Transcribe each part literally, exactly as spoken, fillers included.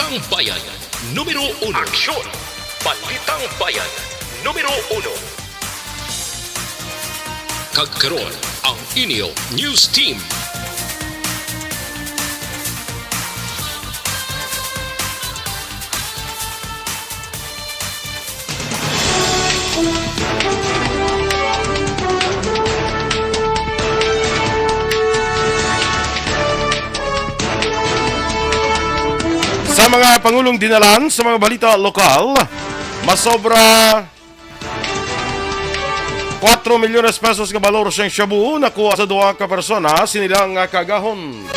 Ang Bayan, numero uno. Aksyon! Balitang Bayan, numero uno. Kag karon, ang inyo news team. Sa mga pangulong dinalan sa mga balita lokal, masobra kuwatro milyones pesos nga balor sang shabu nakuha sa duha ka persona sini lang nga kaagahon.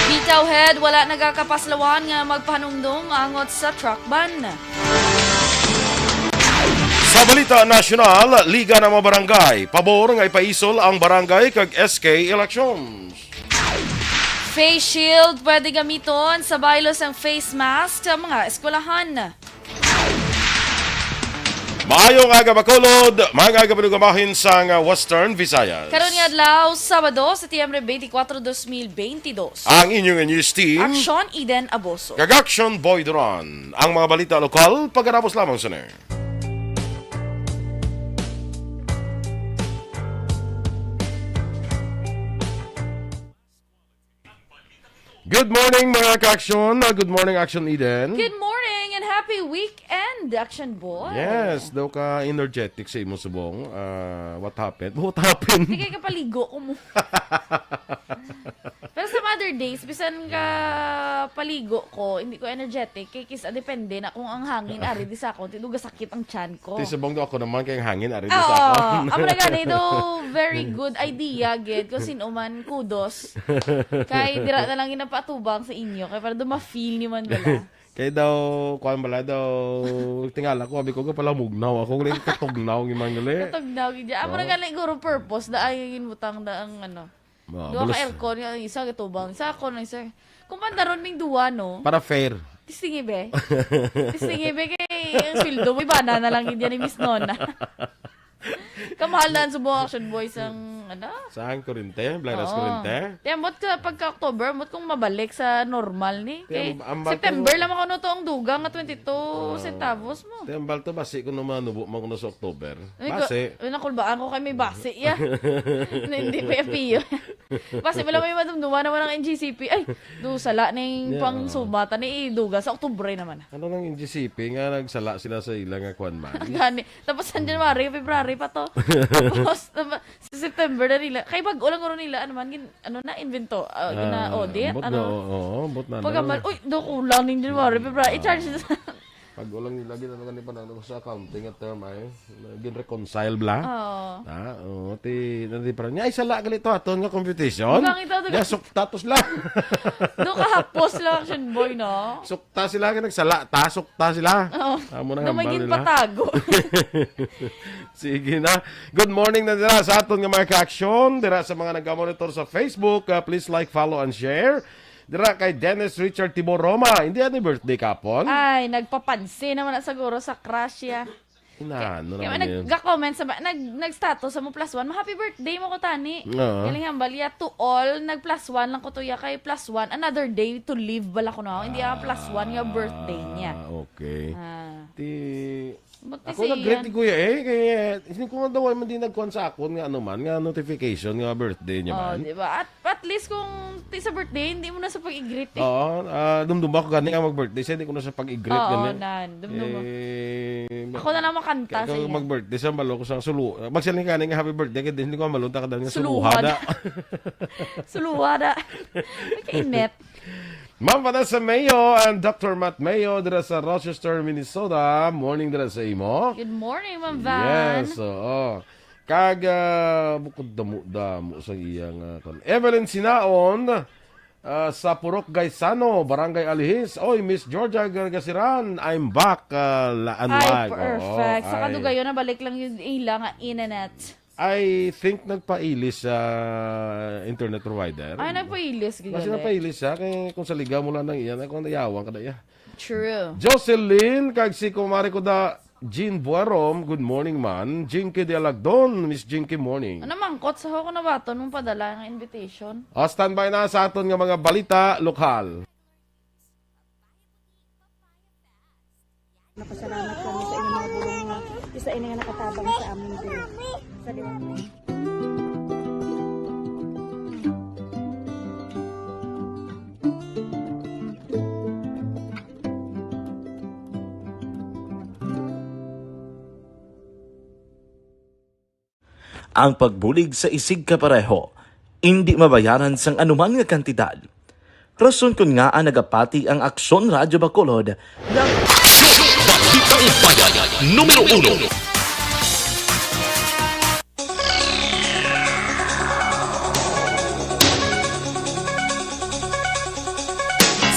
Bitaw head, wala nagakapaslawan nga magpahanumdom angot sa truck ban. Sa balita nasyonal, liga ng mga barangay, pabor nga ipaisol ang barangay kag S K elections. Face shield pwede gamiton sa baylo sang face mask sa mga eskwelahan. Maayong aga, Bacolod, mga aga, pinugamahin sang Western Visayas. Karon nga adlaw, Sabado, Setyembre twenty-four, twenty twenty-two. Ang inyong news team, Action Eden Aboso. Kag Action Boy Duran. Ang mga balita lokal, pagkatapos lamang sini. Good morning, mga ka-action. Uh, good morning, Action Eden. Good morning and happy weekend, Action Boy. Yes, daw ka energetic sa imo subong. Uh, what happened? What happened? Hindi kay kapaligo ko mo. Pero some other days, bisan ka paligo ko, hindi ko energetic. Kay kis-a depende na kung ang hangin ari di sa akon, tinuga sakit ang tiyan ko. Ti subong daw ako naman kay ang hangin ari di sa Oo, akon. Amo na gani, do, very good idea, gid. Kung sino man, kudos. Kay dira na lang ginapatubang sa inyo. Kay para do ma-feel nyo man bala. Kay daw, kuwan bala daw, tingala ko, abi ko, pala mugnaw ako, gali katugnaw, gid man gali. Katugnaw, gid. Amo na Oo. Gani, guro purpose, da ay ginbutang da ang ano. Mga Duha ka bulus. Aircon, yung isa gatubang, isa ako na isa. Kung pandaron ming duwa, no? Para fair. Testingi, be. Testingi, be, kay ang sweldo mo, ibana na lang gid yan ni Miss Nona. Kamahal na ang subong Action Boys ang, ano? Saan? Kurente? Black Rice Oo. Kurente? Ti, ambot ka pagka October, ambot kung mabalik sa normal ni. Ti, Kay am-, ambal September ko lang ako no to ang dugang nga twenty-two Oo. Centavos mo. Ti, ambal to, basi ko naman nubo mo ko na sa October. Ay, Basi. Ay, nakulbaan ko kay may basi, ya. Na hindi pa yung piyo. Basi wala may madumduman naman ang N G C P. Ay, do sala na yung Yeah. Pang sumata ni iduga sa Oktubre naman. Ano nang N G C P nga nagsala sila sa ila nga kwan man? Gani. Tapos sa January, February pa to. Tapos, tama, sa September na nila. Kay bag-o lang guro nila, ano man, gin-, ano na, invento, ah, Ah, gina-audit, ambot ano. Na, oo, oo, ambot na Pagkaman, na. Uy, do kulang ning January, February. I-charge na sa Pag-o lang nila, gin-, ano gani pa na, ano, sa accounting at term ay, gin-reconcile bla. Oo. Ah, oo, ti, nadi pa rin. Ay, sala gali to, aton nga competition. Dugang ito, dugang. Ya, sukta to sila. Do kahapos lang, Action Boy, no? Sukta sila, kaya nagsala, ta, sukta sila. Oo. Amo na Do may hambal nila. Ginpatago. Sige na. Good morning na dira sa aton nga mga ka-action. Dira sa mga nagka-monitor sa Facebook, ah, please like, follow, and share. Dira kay Dennis Richard Tibor Roma. Hindi ani birthday kapon? Ay, nagpapansin naman na siguro sa crush ya. Inano Kaya naman yun? Nag-comment sa ba-, nag, nag-status sa mo plus one, ma-happy birthday mo ko tani. Oo. Galing hambal ya, to all, nag plus one lang ko to ya, kay plus one, another day to live bala ko na. Hindi ang plus one nga birthday niya. Ah, okay. Ah. Ti, But ako kasi nag-greet yan. Ni Kuya eh, kay, eh, hindi ko nga daw man din nagkuhan sa akon nga ano man, nga notification nga birthday niya Oh, man. Di ba? At, at least kung ti sa birthday, hindi mo na sa pag-i-greet eh. Oo, ah, dumduma ko gani nga mag-birthday siya, hindi ko na sa pag-i-greet Oo, gani. Nan, dumduma. Eh, Ako na lang makanta kaya sa kung iya. Mag-birthday siya, malo ko sa sulu-, magsiling gani nga happy birthday, kaya hindi ko malo, ta ka dahil nga Suluha suluha na. Na. Suluha na. May kainit. Ma'am Vanessa Mayo and Doctor Matt Mayo dira sa Rochester, Minnesota. Morning dira sa imo. Good morning, Ma'am Van. Yes, oo. Kag, ah, bukod damo-damo sa iya nga, ah, kon-, Evelyn Sinaon, ah, sa Purok Gaisano, Barangay Alihis. Oy, Miss Georgia Gargasiran, I'm back, ah, la-, Ay, unlike. Oo, perfect. Sa ay. Kadugayon, nabalik lang yung ila nga internet. I think nagpailis sa internet provider. Ay, nagpailis, Kasi gigali. Nagpailis siya. Kay kung sa ligaw mo lang nang iyan, ay kung nayawang ka na iya. True. Jocelyn, kag si kumare ko da, Jean Buarom, good morning man. Jinky de Alagdon, Miss Jinky, morning. Ano mangkot sa ho ko nabaton mong padala nga invitation? O, standby na sa aton nga mga balita, lokal. Napasalamat kami sa inyong mga bulong nga isa ini nga nakatabang sa amon diri sa liwat. Ang pagbulig sa isigkapareho indi mabayaran sang anuman nga kantidad. Rason kon ngaa nagapati ang Aksyon Radyo Bacolod nga Balitang Bayan Numero Uno.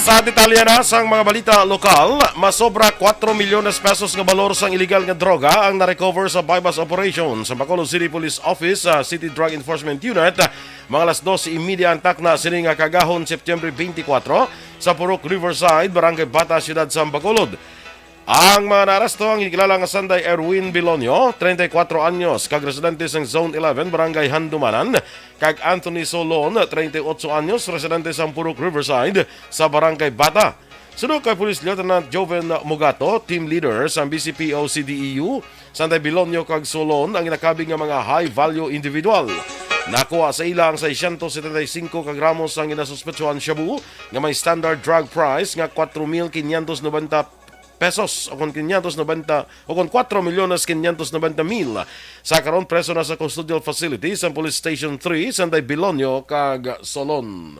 Sa detalye na sang mga balita lokal, masobra kuwatro milyones pesos nga balor sang iligal nga droga ang na-recover sa buy-bust operation sa Bacolod City Police Office, sa City Drug Enforcement Unit, mga alas dos y media ang takna sini nga kaagahon, September twenty-four, sa Purok Riverside, Barangay Bata, Siyudad sang Bacolod. Ang mga naaresto ang ginkilala nga sanday Erwin Bilonio, treinta y cuatro anyos, kag residente sang Zone eleven, Barangay Handumanan, kag Anthony Solon, treinta y ocho anyos, residente sang Purok Riverside, sa Barangay Bata. Suno kay Police Lieutenant Joven Mugato, team leader sang B C P O C D E U, sanday Bilonio kag Solon ang ginakabig nga mga high-value individual. Nakuha sa ila ang seiscientos setenta y cinco ka gramo sang ginasuspetsuhan shabu nga may standard drug price nga kuwatro mil quinientos noventa pesos, o kon quinientos noventa, o kon kuwatro milyones quinientos noventa mil. Sa karon, preso na sa custodial facility sang Police Station three, sanday Bilonio kag Solon.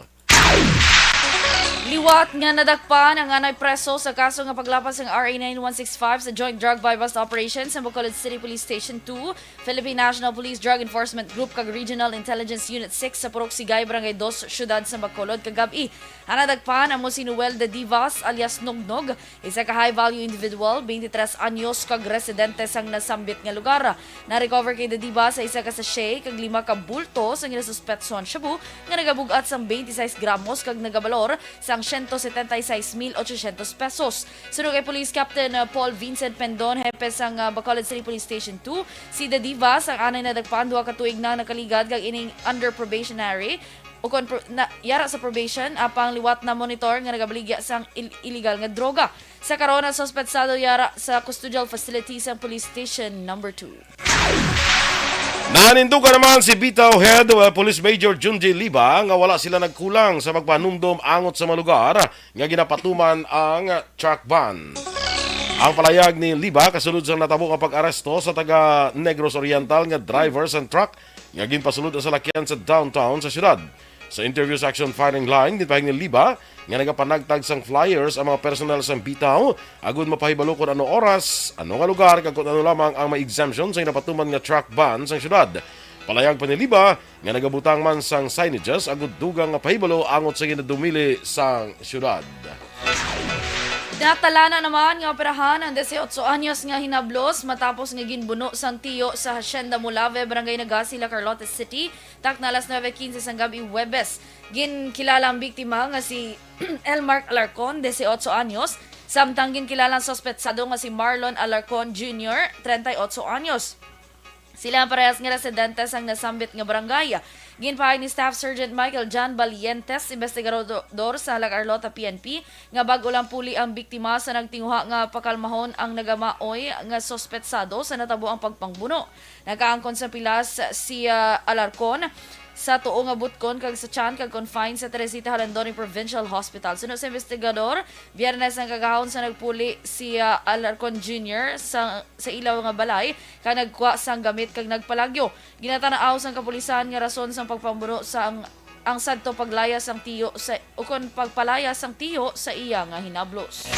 Liwat nga nadakpan ang anay preso sa kaso nga paglapas sang R A nine one six five sa Joint Drug Buy-Bust Operation sa Bacolod City Police Station two, Philippine National Police Drug Enforcement Group kag Regional Intelligence Unit six sa Purok Sigay, Barangay Dos, Siyudad sa Bacolod, kagab-i. Ang nadakpan amo si Noel de Divas alias Nognog, isa ka high-value individual, twenty-three anyos, kag residente sang nasambit nga lugar. Na-recover kay Dadiba sa isa ka sachet kag lima ka bulto sang ginasuspetsuhan shabu nga nagabug-at sang twenty-six gramos kag nagabalor sang siyento setenta y seis mil ochocientos pesos. Suno kay Police Captain, uh, Paul Vincent Pendon, hepe sang, uh, Bacolod City Police Station two, si Dadiva sang anay nadakpan duha ka tuig na nakaligad kag ining under probationary o kon pro-, na, yara sa probation, apang liwat na monitor nga nagabaligya sang il-, illegal nga droga. Sa karon, ang suspetsado yara sa custodial facility sang Police Station Number two. Nanindugan naman si Bitaw Head, uh, Police Major Junji Liba nga wala sila nagkulang sa pagpanumdom angot sa mga lugar nga ginapatuman ang truck ban. Ang palayag ni Liba kasulod sa natabo nga pag-aresto sa taga Negros Oriental nga driver sang truck nga ginpasulod ang salakyan sa downtown sa siyudad. Sa interview sa Action Firing Line, ginpahayag ni Liba nga nagapanagtag sang flyers ang mga personnel sang Bitaw agud mapahibalo kon ano oras, ano nga lugar, kag kon ano lamang ang may exemption sa ginapatuman nga truck ban sang siyudad. Palayag pa ni Liba nga nagabutang man sang signages agud dugang nga pahibalo angot sa ginadumili sang siyudad. Natalana naman nga operahan ang dieciocho anyos nga hinablos matapos nga ginbuno sang tiyo sa Hacienda Mulave, Barangay Nagasi, La Carlota City, takna alas nuebe quince sang gab-i, Huwebes. Ginkilala ang biktima nga si Elmark Alarcon, dieciocho anyos, samtang ginkilala ang suspetsado nga si Marlon Alarcon Junior, treinta y ocho anyos. Sila ang parehas nga residente sang nasambit nga barangay. Ginpahayag ni Staff Sergeant Michael John Valientes, investigador sa La Carlota P N P, nga bag-o lang puli ang biktima sa nagtinguha nga pakalmahon ang nagamaoy nga suspetsado sa natabo ang pagpangbuno. Nakaangkon sa pilas si, ah, Alarcon sa tuo nga butkon kag sa tiyan kag confined sa Teresita Jalandoni Provincial Hospital. Suno sa investigador, Biyernes ang kagahon sa nagpuli si, ah, Alarcon Junior sa, sa ilaw nga balay kag nagkuha sang gamit kag nagpalagyo. Ginatanaw sang kapulisan nga rason sang pagpambuno sang ang sadto paglayas sang tiyo sa ukon pagpalayas sang tiyo sa iya nga hinablos.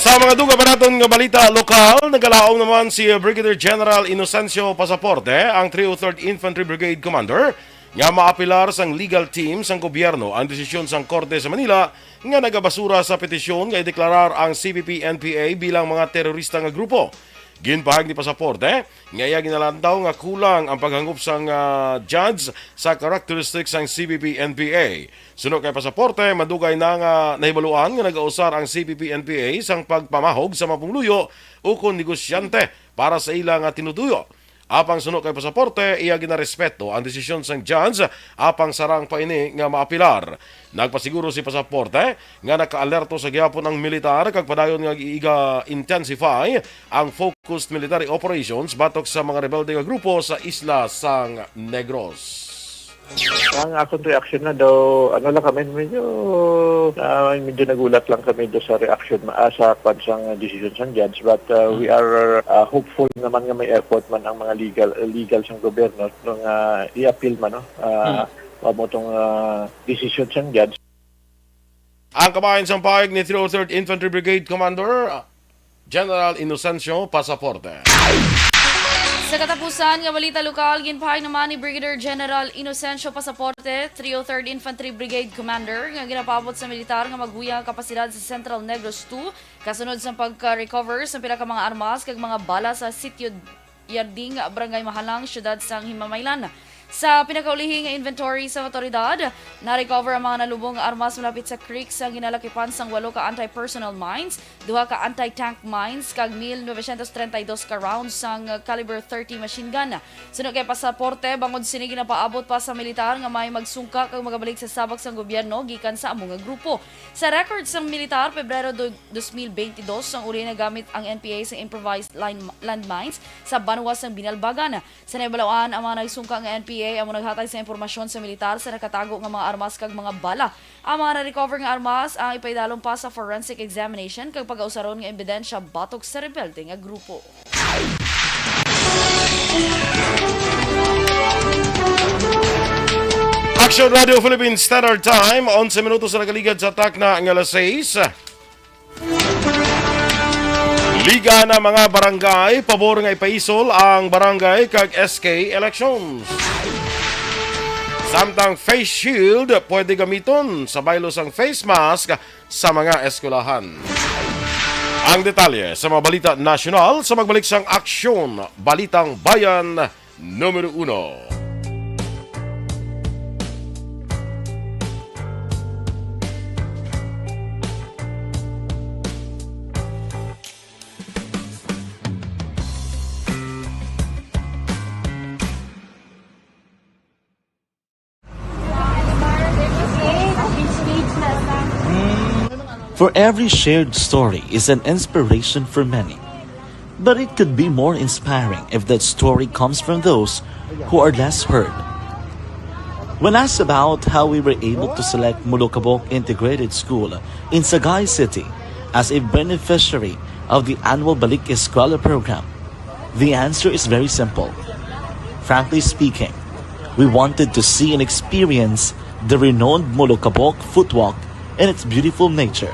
Sa mga dugang pa naton nga balita lokal, nagalaom naman si Brigadier General Inocencio Pasaporte, ang three oh third Infantry Brigade Commander, nga maapilar sang legal team sang gobyerno ang desisyon sang Korte sa Manila nga nagabasura sa petisyon nga ideklarar ang C P P N P A bilang mga terorista nga grupo. Ginpahayag ni Pasaporte nga iya ginalantaw nga kulang ang paghangop sang, ah, judge sa characteristics sang C P P N P A. Suno kay Pasaporte, madugay na nga nahibaluan nga nagausar ang C P P N P A sang pagpamahog sa mga pumuluyo ukon negosyante para sa ila nga tinutuyo. Apang suno kay Pasaporte, iya ginarespeto ang desisyon sang judge, apang sarang pa ini nga maapilar. Nagpasiguro si Pasaporte nga nakaalerto sa gihapon ang militar kag padayon nga iga-intensify ang focused military operations batok sa mga rebelde nga grupo sa isla sang Negros. Ang akong reaction na daw, ano lang kami, medyo, ah, medyo nagulat lang kami do sa reaction, ah, sa kwan sang decision sang judge. But, ah, we are, ah, hopeful naman nga may effort man ang mga legal, legal sang gobyerno, no, nga i-appeal man, no? Ah, amo tong, ah, decision sang judge. Ang kabahin sang pahayag ni three oh third Infantry Brigade Commander, ah, General Inocencio Pasaporte. Sa katapusan nga balita lokal, ginpahayag naman ni Brigadier General Inocencio Pasaporte, three oh third Infantry Brigade Commander, nga ginapaabot sa militar nga maghuya ang kapasidad sa Central Negros two, kasunod sa pagka-recover sa pila ka mga armas kag mga bala sa sitio Yarding, Barangay Mahalang, siyudad sang Himamaylan. Sa pinakaulihing inventory sa awtoridad, na-recover ang mga nalubong nga armas malapit sa creek sa ginalakipan sang walo ka anti-personnel mines, duha ka anti-tank mines, kag mil novecientos treinta y dos ka rounds sang caliber thirty machine gun. Suno kay Pasaporte, bangod sini ginapaabot pa sa militar nga may magsungka kag magabalik sa sabak sang gobyerno gikan sa amo nga grupo. Sa record sang militar, Pebrero do-, dos mil beintidos, ang uli nagamit ang N P A sa improvised line, landmines sa banwa sang Binalbagan. Sa nabalawan, ang mga nagsungka nga N P A amo naghatag sa impormasyon sa militar sa nakatago nga mga armas kag mga bala. Ang mga na-recover nga armas ang ipaidalom pa sa forensic examination kag pagausaron nga ebidensya batok sa rebelde nga grupo. Action Radio Philippine Standard Time, onse minutos na nagaligad sa takna nga alas sais. Liga na mga barangay, pabor nga ipaisol ang barangay kag S K elections. Samtang face shield pwede gamiton sa baylo sang face mask sa mga eskwelahan. Ang detalye sa mga balita nasyonal sa magbalik sang Aksyon Balitang Bayan Numero Uno. For every shared story is an inspiration for many. But it could be more inspiring if that story comes from those who are less heard. When asked about how we were able to select Molokabok Integrated School in Sagay City as a beneficiary of the annual Balik Eskwela program, the answer is very simple. Frankly speaking, we wanted to see and experience the renowned Molokabok Footwalk and its beautiful nature.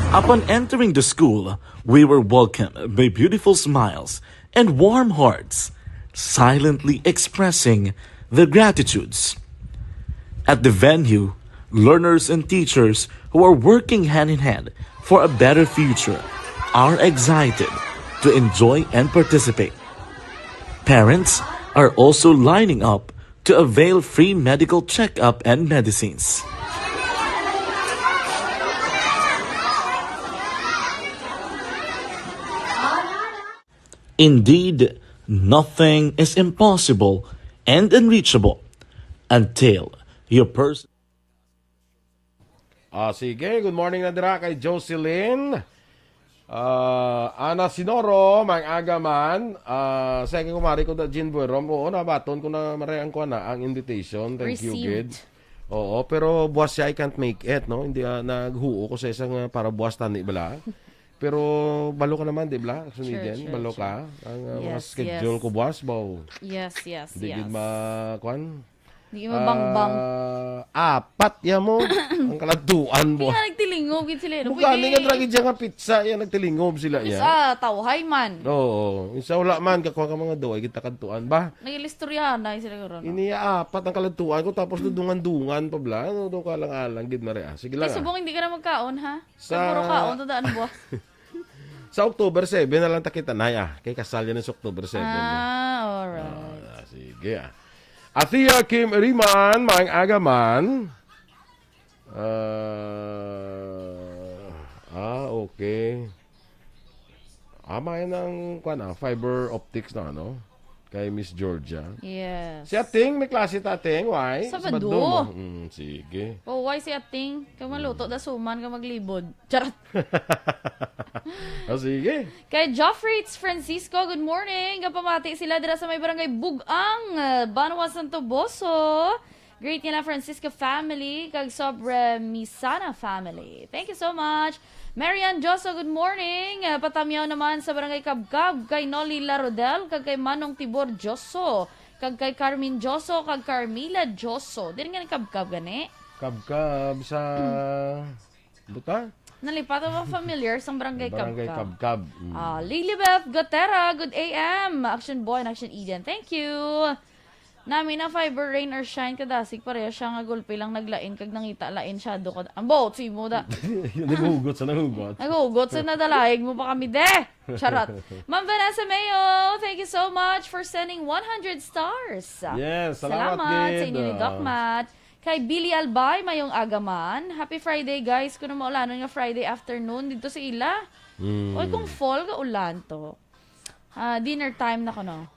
Upon entering the school, we were welcomed by beautiful smiles and warm hearts, silently expressing their gratitudes. At the venue, learners and teachers who are working hand in hand for a better future are excited to enjoy and participate. Parents are also lining up to avail free medical checkup and medicines. Indeed, nothing is impossible and unreachable until your person. Ah, sige, good morning na dira kay Jocelyn. Ah, Ana Sinoro, maayong aga man. Ah, sa aking kumari ko da Jean Buerom. Oo, nabaton ko na maray ang kuan na, ang invitation. Thank you, Received. Gid. Oo, pero buwas siya, I can't make it, no? Hindi, ah, naghuo ko sa isang, ah, para buwas tani bala. Pero balo ka naman, di bala? Sure, Sunigan, sure, balo sure. ka. Ang, ah, mga Yes, schedule yes. ko buwas, baw. Yes, yes, Hindi yes. gid ma-, kuan? Di mabangbang. Ah, apat ya mo. Ang kaladtuan mo. Kaya nagtilingob gid sila, eh, no? Mukha ni nga Pwede. tragedya nga pizza, yan nagtilingob sila Tapos, yan. ah, tawhay man. Oo. Isa wala man, kakuha ka mga doy, kita kadtuan ba? Nagilistoryana sila karon, no? Ini ya apat ang kaladtuan ko, tapos dudungan-dungan pa bla. Ano daw kalang-alang, gid mare, ah. Sige lang, Kay ah. subong hindi ka na magkaon, ha? Sa Puro kaon, tandaan mo. Sa October seven na lang ta kita, Nay, ah. Kay kasal yan sa October seven, eh. Ah, alright. Ah, sige, ah. Athea Kim Riman, maayong aga man. Ah, ah, okay. Ah, may nang, kuwan, ah, fiber optics na, ano? Kay Miss Georgia. Yes. Si Ating, may klase ta, Ating? Why? Sabado. Sabado mo. Mm, sige. Oh, why si Ating? Kay maluto da suman ka maglibod. Charot. Ah, sige. Kay Joffrey Francisco, good morning. Gapamati sila dira sa may barangay Bugang, uh, Banwa, Santo Boso. Greet nila Francisco family, kag Sobre Misana family. Thank you so much. Marian Joso, good morning. Uh, patamyaw naman sa barangay Kabkab, kay Noli Larodel, kag kay Manong Tibor Joso, kag kay Carmen Joso, kag Carmila Joso. Diri nga ni Kabkab gani? Kabkab sa buta? Nalipat ang mga familiar sang barangay Barangay Kabkab. Kabkab. Mm. Ah, Lilibeth Gotera, good A M. Action Boy and Action Eden. Thank you. Nami na fiber, rain or shine, kadasig pareha siya nga gulpi lang naglain kag nangita lain shadow ko. Ambo, si mo da. Naghugot sa naghugot. Naghugot sa nadalayag mo pa kami, de. Charot. Ma'am Vanessa Mayo, thank you so much for sending one hundred stars. Yes, salamat, Salamat sa gid. inyo ni Ah. Doc Matt. Kay Billy Albay, mayong aga man. Happy Friday, guys. Kuno maulanon nga Friday afternoon dito sa ila. Mm. Oy, kung fall ka ulan to. Ah, dinner time na kuno.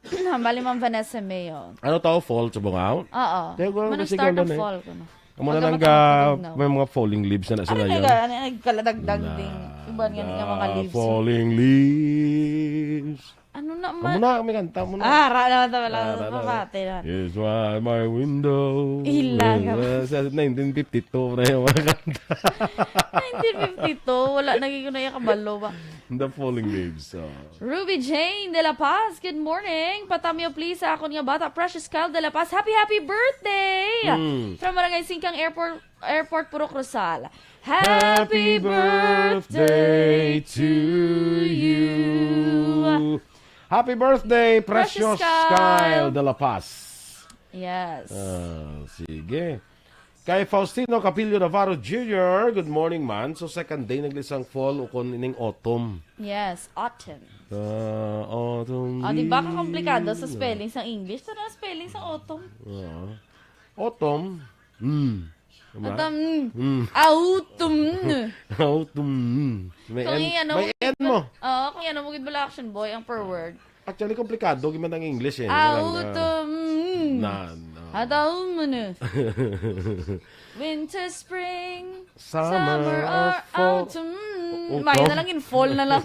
Bali, Ma'am Vanessa Mayo. Ano tao, fall sa bungaw? Oo. Kaya ko, Manang kasi start ang ganda na eh. fall kuno. Amo na Aga lang ba ka tawag ga-, tignaw? may mga falling leaves na na Ano sila nga yun. ga-, ano nga kaladagdag Na, ding iban nga nga mga na leaves? falling leaves. Ano na Amo man? na, may kanta mo na. Ah, ra naman ta pala. Ah, ra na. Mabati na. Is why my window. Ila nga. Sa nineteen fifty-two na yung mga kanta. Nineteen fifty-two, wala na gyud ko na iya kabalo ba? The Falling Leaves. Oh. Ruby Jane de la Paz, good morning. Patamyo please sa akon nga bata, Precious Kyle de la Paz. Happy, happy birthday! Mm. From Barangay Singkang Airport, Airport, Purok Rosal. Happy Happy birthday birthday to to you. you. Happy birthday, Precious Precious Kyle. Kyle de la Paz. Yes. Ah, sige. Kay Faustino Capillo Navarro Junior, good morning, man. So, second day naglisang fall ukon ining autumn. Yes, autumn. Ah, autumn Ah, di ba leaves. kakomplikado sa spelling sa English? Tara, spelling sa autumn. Ah. Autumn. Mm. Diba? Autumn. Mm. Autumn. Autumn. May Kung N, i-, ano may mo, N mo. Oo, kung ano mo gid bala, Action Boy, ang per word. Actually, komplikado gyud man ang English eh. Parang, ah, Autumn. Na, na. Autumn. Winter, spring, Summer summer, or or fall. autumn. Autumn. Mayo na lang in fall na lang.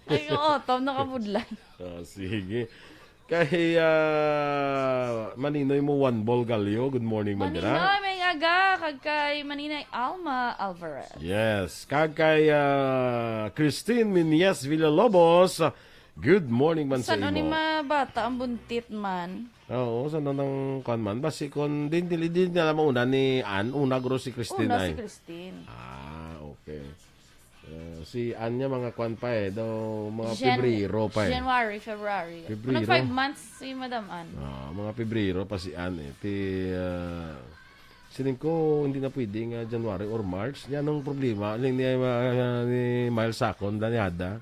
Ay, yung autumn, nakabudlay. Ah, sige. Kay, ah, Maninoy mo, Juan Bolgalio, good morning, man dira. Maninoy, may aga, kag kay Maninay Alma Alvarez. Yes, kag kay, ah, Christine Minyes Villalobos, good morning man sa San imo. Ni ma bata ang buntit man? Oo, sa nang kwan man. Basi kon din, dili din nila mauna ni Ann, una guro si Christine Una ay. si Christine. Ah, okay. Eh, si Ann niya mga kwan pa eh, daw mga Jan-, Pebrero pa eh. January, February. Pebrero. Nag five months si Madam Ann. Ah, mga Pebrero pa si Ann eh. Ti, ah, sining ko, hindi na pwede nga January or March. Yan ang problema. Ni, ni, ah, ni Miles Sacon, Daniada.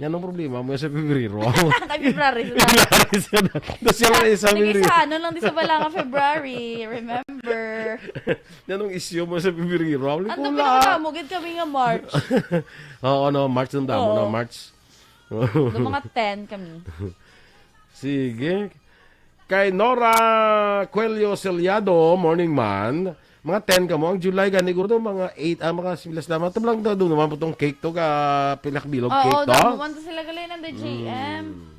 Yan ang problema mo sa Pebrero. Kay February sa February sa na. Tapos yan ang isa, February. Nag-isa, ano lang di sa bala nga February, remember? Yan ang issue mo sa Pebrero. Ang Ang dami wala. Nakakamugid kami nga March. Oo, no, March ang damo, Oo. no, March. Do mga ten kami. Sige. Kay Nora Coelho Celiado, morning man. Mga ten ka mo. Ang July gani, guro, mga eight, ah, mga similas naman. Ito lang daw, doon naman po tong cake to, ka pilak bilog Oo, cake to. Damo man to sila gali ng the J M. Mm.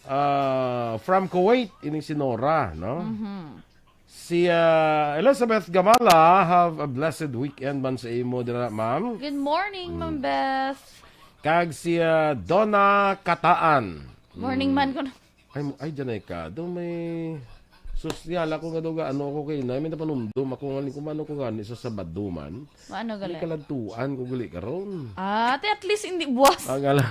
Ah, from Kuwait, ining si Nora, no? Mhm. Si, ah, Elizabeth Gamala, have a blessed weekend man sa imo dira, ma'am. Good morning, Mm. Ma'am Beth. Kag si, ah, Donna Kataan. Morning Mm. man ko na. Ay, mo, ay, dyan ay ka. Do may sosyal ako nga do ga, ano ako kay na, may napanumdum ako nga, kumano ko gani sa Sabado man. Maano May gali? kaladtuan ko gali karon. Ah, te, at least hindi buwas. Ang ala.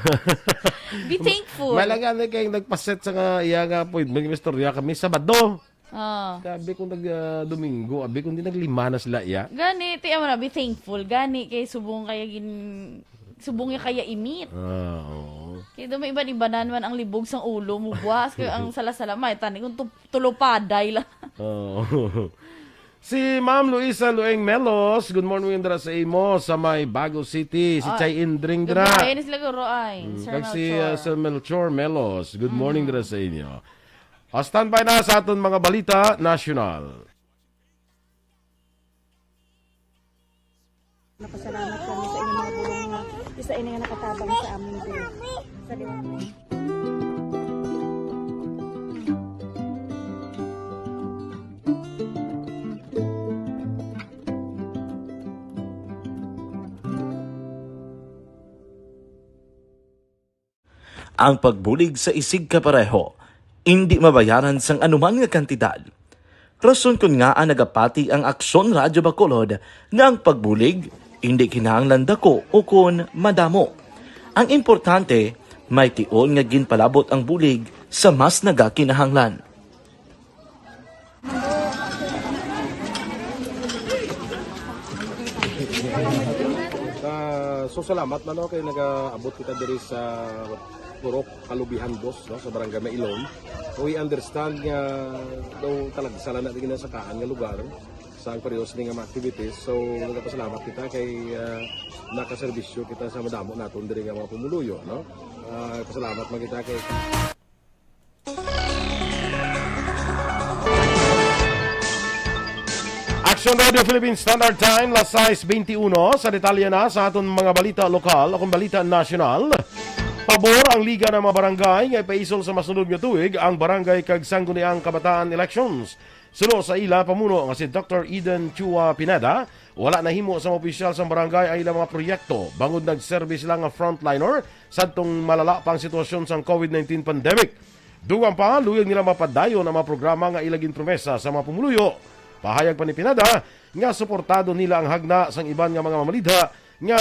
Be thankful. Malaga na kay nagpaset sa nga iya nga appointment, may istorya kami Sabado. Ah. Sabi ko nag, ah, Domingo, abi ko hindi naglima na sila iya. Gani, ti, amo na, be thankful. Gani, kay subong kaya gin-, subong niya kaya init. Ah, oo. Kaya daw may iban-ibanan man ang libog sang ulo mo, buwas, kaya ang sala-sala, may tani kung tu-, tulupaday lang. Oo. Si Ma'am Luisa Lueng Melos, good morning dira sa imo sa may Bago City. Si Ah, Chay Indring good dira. morning. Ayun sila, guro, ay. Mm, Sir kag si, Melchor. uh, Sir Melchor Melos, good morning Mm. dira sa inyo. O, standby na sa aton mga balita nasyonal. Napasalamat kami sa inyong mga bulong nga isa ini nga nakatabang sa amon diri. Sa Ang pagbulig sa isig kapareho indi mabayaran sang anuman nga kantidad. Rason kon ngaa nagapati ang Aksyon Radyo Bacolod nga ang pagbulig indi kinahanglan dako ukon madamo. Ang importante, may tion nga ginpalabot ang bulig sa mas nagakinahanglan. Ah, so, salamat man, no, kay nagaabot kita diri sa Purok Kalubihan Dos, no, sa Barangay Mailon. We understand nga daw talagsa lang na ginasakaan nga lugar sa ang parehas ni nga mga activities. So, nagapasalamat kita kay, ah, nakaserbisyo kita sa madamo naton diri nga mga pumuluyo, no? Ah, pasalamat man kita kay Action Radio Philippine Standard Time, las sais beintiuno. Sa detalye na sa aton mga balita lokal o kung balita nasyonal, pabor ang Liga ng mga Barangay nga ipaisol sa masunod nga tuig ang barangay kag sangguniang kabataan elections. Suno sa ila pamuno nga si Doctor Eden Chua Pineda, wala nahimo sa mga opisyal sang barangay ang ilang mga proyekto bangod nagserbi sila nga frontliner sadtong malala pa ang sitwasyon sang covid nineteen pandemic. Dugang pa, luyag nila mapadayon ang mga programa nga ila ginpromesa sa mga pumuluyo. Pahayag pa ni Pineda nga suportado nila ang hagna sang iban nga mga mamalidha nga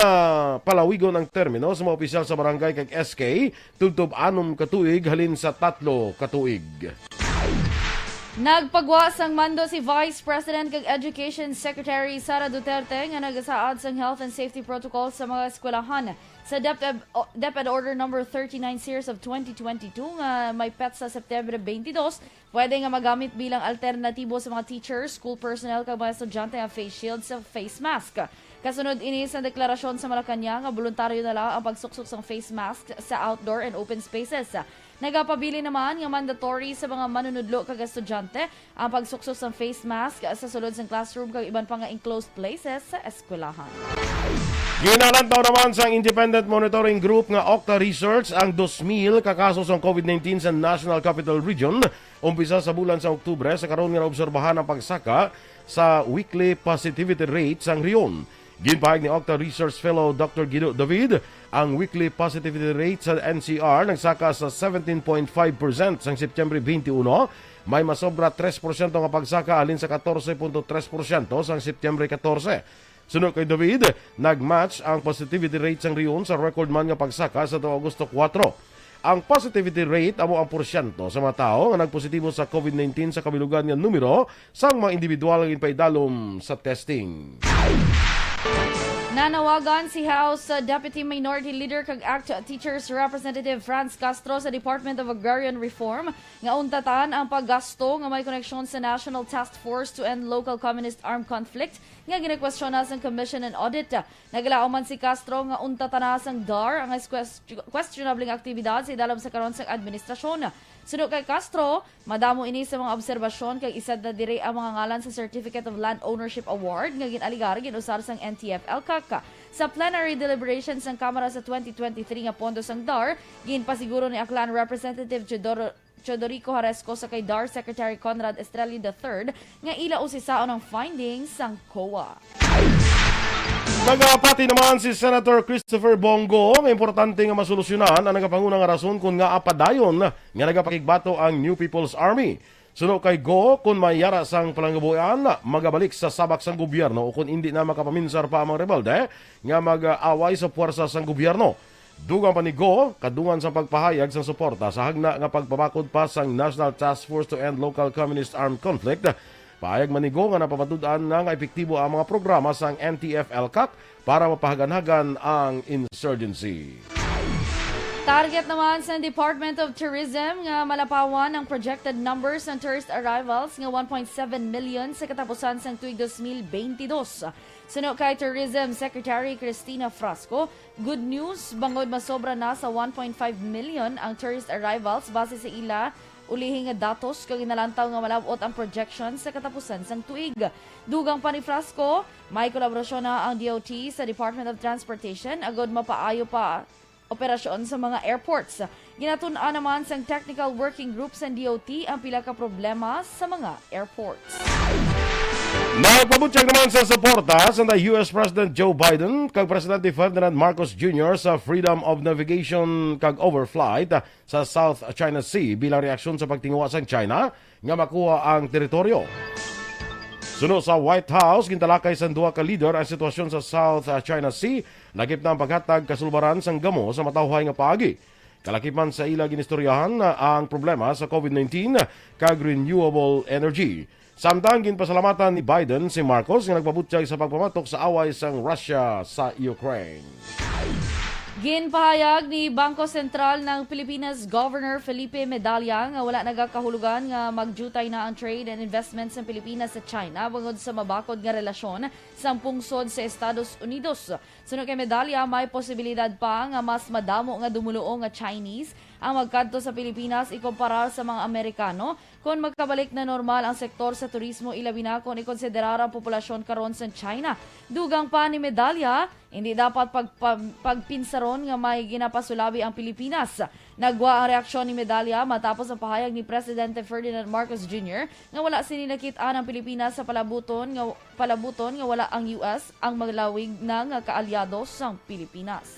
palawigon ang termino sa mga opisyal sa barangay kag S K tubtob anom ka tuig halin sa tatlo ka tuig. Nagpagwa sang mando si Vice President kag Education Secretary Sara Duterte nga nagasaad sang health and safety protocol sa mga eskwelahan. Sa DepEd, o, DepEd Order Number thirty-nine Series of twenty twenty-two nga may petsa September twenty-two, pwede nga magamit bilang alternatibo sa mga teachers, school personnel kag mga estudyante ang face shield sa face mask. Kasunod ini sa deklarasyon sa Malacañang nga boluntaryo na lang ang pagsuksok sang face mask sa outdoor and open spaces. Nagapabilin naman nga mandatory sa mga manunudlo kag estudyante ang pagsuksok sang face mask sa sulod sang classroom kag iban pa nga enclosed places sa eskwelahan. Ginalantaw naman sang Independent Monitoring Group nga Octa Research ang dos mil ka kaso sang covid nineteen sa National Capital Region umpisa sa bulan sa Oktubre sa karon nga naobserbahan ang pagsaka sa weekly positivity rate sang rehiyon. Ginpahayag ni Octa Research Fellow Doctor Guido David, ang weekly positivity rate sa N C R nagsaka sa seventeen point five percent sang September twenty-one, may masobra tres porsyento nga pagsaka halin sa katorse punto tres porsyento sang September katorse. Suno kay David, nag-match ang positivity rate sang rehiyon sa record man nga pagsaka sa tuong Agosto kuwatro. Ang positivity rate amo ang porsyento sa mga tawo nga nagpositibo sa covid nineteen sa kabilugan nga numero sang mga individual nga ginpaidalom sa testing. Nanawagan si House, uh, Deputy Minority Leader kag ACT Teachers Representative Franz Castro sa Department of Agrarian Reform nga untatan ang paggasto nga may koneksyon sa National Task Force to End Local Communist Armed Conflict nga ginakwestiyonan sang Commission on Audit. Naglaom man si Castro nga untatan na sang DAR ang quest-, questionable nga aktibidad sa idalom sa karon sang administrasyon. Suno kay Castro, madamo ini sa mga obserbasyon kag isa na diri ang mga ngalan sa Certificate of Land Ownership Award nga gin-alegar ginusar sang N T F-ELCAC. Sa plenary deliberation sang Kamara sa twenty twenty-three nga pondo sang DAR, ginpasiguro ni Aklan Representative Teodoro Teodorico Haresco sa kay DAR Secretary Conrad Estrella the third nga ila usisaon ang findings sang COA. Nagapati naman si Senator Christopher Bong Go nga importante nga masolusyonan ang nagapanguna nga rason kon ngaa padayon nga nagapakigbato ang New People's Army. Suno kay Go, kon may yara sang palanggabuhian, magabalik sa sabak sang gobyerno, o kon indi na, makapaminsar pa ang mga rebelde nga mag-away sa puwersa sang gobyerno. Dugang pa ni Go, kadungan sa pagpahayag sang suporta sa hagna nga pagpabakod pa sang National Task Force to End Local Communist Armed Conflict. Pahayag man ni Go nga napamatud-an na nga epektibo ang mga programa sang N T F-ELCAC para mapahaganhagan ang insurgency. Target naman sa Department of Tourism nga malapawan ang projected numbers ng tourist arrivals nga one point seven million sa katapusan sang tuig twenty twenty-two. Suno kay Tourism Secretary Cristina Frasco, good news bangod masobra na sa one point five million ang tourist arrivals base sa ila ulihi nga datos kag ginalantaw nga malab-ot ang projection sa katapusan sang tuig. Dugang pa ni Frasco, may kolaborasyon na ang D O T sa Department of Transportation agod mapaayo pa operasyon sa mga airports. Ginatun-an naman sang Technical Working Group sa D O T ang pila ka problema sa mga airports. Nagpabutyag naman sa suporta sa U S President Joe Biden kag Presidente Ferdinand Marcos Junior sa freedom of navigation kag overflight sa South China Sea bilang reaksyon sa pagtinguha sang China nga makuha ang teritoryo. Suno sa White House, gintalakay sang duha ka leader ang sitwasyon sa South China Sea, lakip na ang paghatag kasulbaran sang gamo sa matawhay nga paagi. Kalakip man sa ila ginistoryahan ang problema sa COVID nineteen kag renewable energy. Samtang ginpasalamatan ni Biden si Marcos nga nagpabutyag sa pagpamatok sa away sang Russia sa Ukraine. Ginpahayag ni Bangko Sentral ng Pilipinas Governor Felipe Medalla nga wala nagakahulugan nga magjutay na ang trade and investment sa Pilipinas sa China bangod sa mabakod nga relasyon sang pungsod sa Estados Unidos. Suno kay Medalla, may posibilidad pa nga mas madamo nga dumuluo nga Chinese ang magkadto sa Pilipinas ikumpara sa mga Amerikano kon magkabalik na normal ang sektor sa turismo, ilabi na kon ikonsiderar ang populasyon karon sa China. Dugang pa ni Medalla, hindi dapat pagpa- pagpinsaron nga may ginapasulabi ang Pilipinas. Nagwa ang reaksyon ni Medalla matapos ang pahayag ni Presidente Ferdinand Marcos Junior nga wala sini nakit-an ang Pilipinas sa palabuton nga palabuton nga wala ang U S ang malawig na nga kaalyado sang Pilipinas.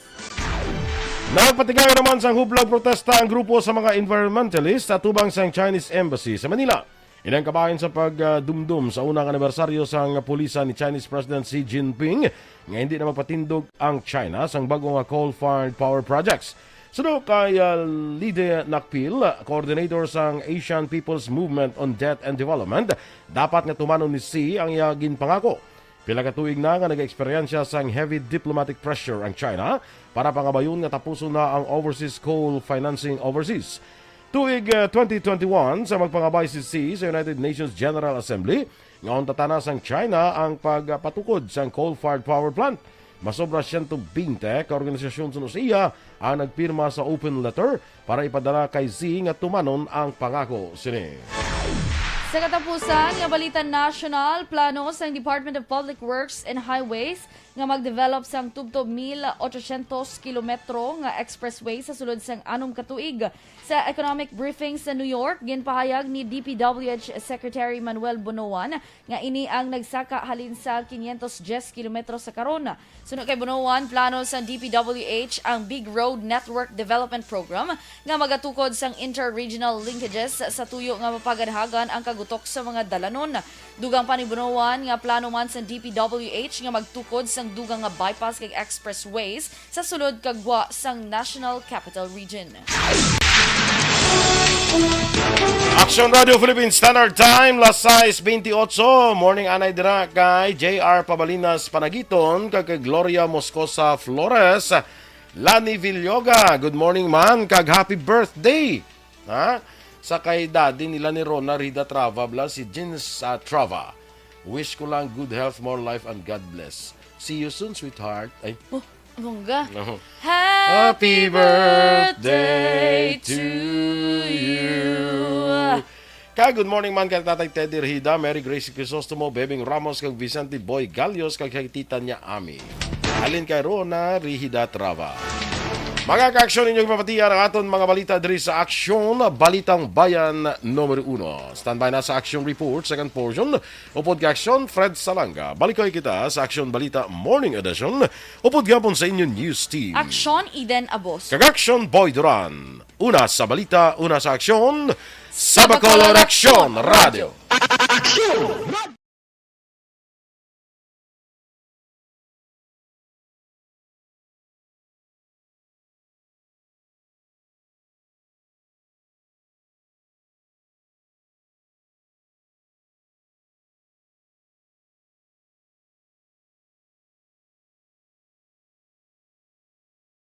Nagpatigayon naman sang hublag protesta ang grupo sa mga environmentalist atubang sang Chinese Embassy sa Manila. Ini ang kabahin sa pagdumdum sa unang anibersaryo sang pulisan ni Chinese President Xi Jinping nga hindi na magpatindog ang China sang bag-o nga coal-fired power projects. Suno kay uh, Lide Nakpil, coordinator sang Asian People's Movement on Debt and Development, dapat nga tumanon ni Xi ang iya ginpangako. Pila ka tuig na nga nag-eksperyensya sang heavy diplomatic pressure ang China para pangabayon nga tapuson na ang overseas coal financing overseas. Tuig uh, twenty twenty-one, sa magpangabay si Xi sa United Nations General Assembly, nga untatan na sang China ang pagpatukod sang coal-fired power plant. Masobra siyento bente ka organisasyon suno sa iya ang nagpirma sa open letter para ipadala kay Xi nga tumanon ang pangako sini. Sa katapusan nga balita nasyonal, plano sang Department of Public Works and Highways nga mag-develop sang tubtob mil ochocientos kilometro nga expressway sa sulod sang anom ka tuig. Sa economic briefing sa New York, ginpahayag ni D P W H Secretary Manuel Bonoan nga ini ang nagsaka halin sa quinientos diyes kilometro sa karon. Suno kay Bonoan, plano sang D P W H ang Big Road Network Development Program nga magatukod sang inter-regional linkages sa tuyo nga mapagadhagan ang kagutok sa mga dalanon. Dugang pa ni Bonoan nga plano man sang D P W H nga magtukod sang dugang nga bypass kag expressways sa sulod kag gwa sang National Capital Region. Action Radio Philippines Standard Time, las sais bentiocho. Morning anay dira kay J R Pabalinas Panagiton kag kay Gloria Moscosa Flores. Lani Villoga, good morning man kag happy birthday. Ha? Sa kay daddy nila ni Rona Rida Trava bla si Jeans uh, Trava. Wish ko lang good health, more life and God bless. See you soon, sweetheart. Ay. Oh, bongga. No. Happy birthday to you. Ka good morning man kay Tatay Teddy Rida, Mary Grace Crisostomo, Bebing Ramos kag Vicente Boy Galios kag kay tita niya Ami. Halin kay Rona Rihida Trava. Mga ka-aksyon, ninyo mapatian ang aton mga balita diri sa Aksyon, Balitang Bayan numero uno. Standby na sa Action Report, second portion. Upod ka Aksyon, Fred Salanga. Balikoy kita sa Aksyon Balita Morning Edition. Upod gapon sa inyo news team. Aksyon Eden Abos. Kag Aksyon Boy Duran. Una sa balita, una sa aksyon. Sa Bacolod Aksyon Radio. Aksyon!